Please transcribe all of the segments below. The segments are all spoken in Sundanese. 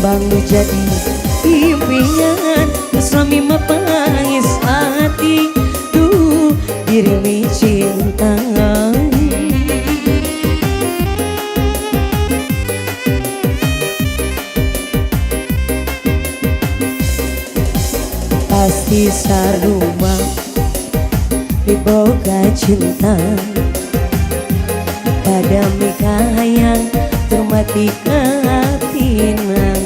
Kembang nu jadi impian suami mapangis hati duh diri cinta. Pasti sarumah diboga cinta kadami kahayang turmati katinang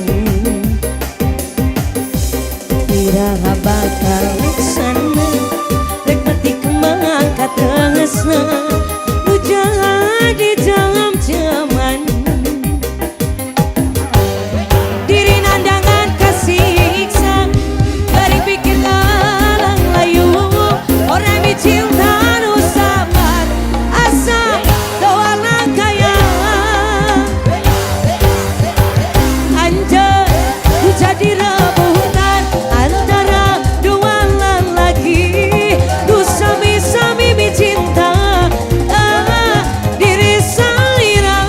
iraha bakal laksana rek mati kembang katresna nu jadi jam-jaman diri nandangan kasiksa bari pikir alang layu orang dicinta nu sabar asa doana kaya anjeun jadi rebutan antara dua lelaki nu sami-sami cinta diri salira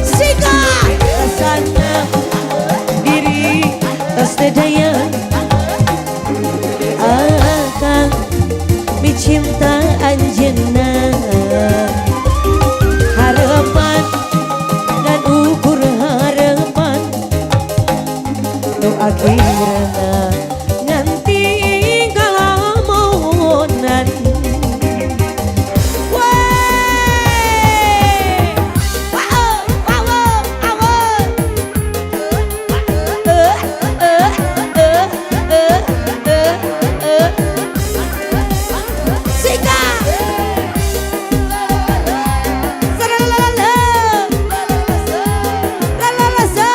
sikat rasana diri tos teu daya akan micinta anjeunna harapan dan ukur harapan nu akhirna nganti kalamunan. Wey! Wow, wow, wow. Eh, eh, eh, eh, eh, eh. Sikat! Saralala. Lalala sa.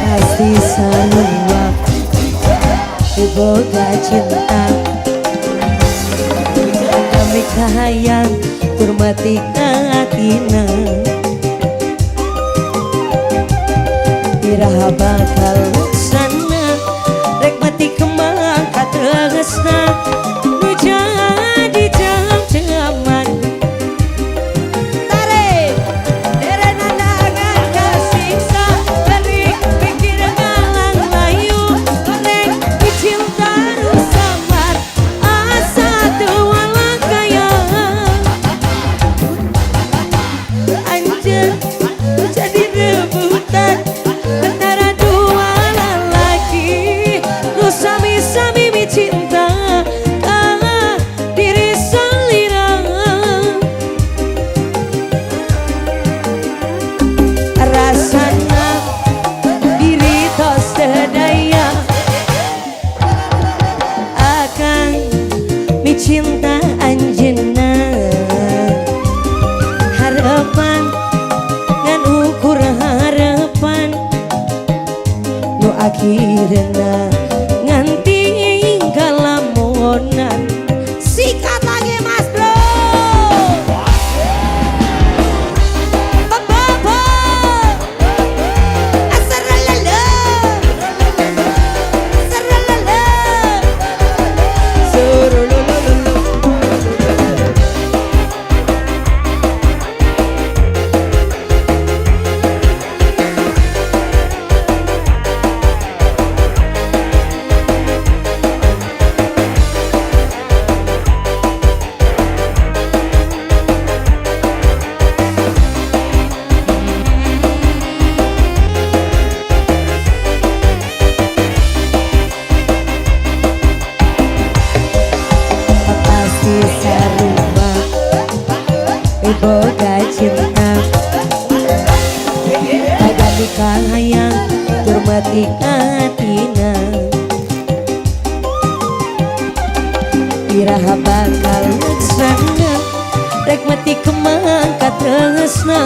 Pasti sarua diboga cinta kami kahayang turmati katina iraha bakal laksana rek mati kembang katresna nu jadi jam-jaman tarik dere nandangan kasiksa bari pikir ngalang layu rek dicinta nu samar asa teu walakaya anjeun jadi rebutan antara dua lelaki nu sami-sami cinta diri salira rasana diri tos teu daya akan micinta anjeunna harapan ngan ukur harapan nu akhirna nganti kalamunan. Sikat lagi Mas Bro. Ba-ba-ba. Asaralala. Saralala. Surulululu. Pasti sarua boga cinta kagak kahayang turmati katina iraha bakal laksana rek mati kembang katresna.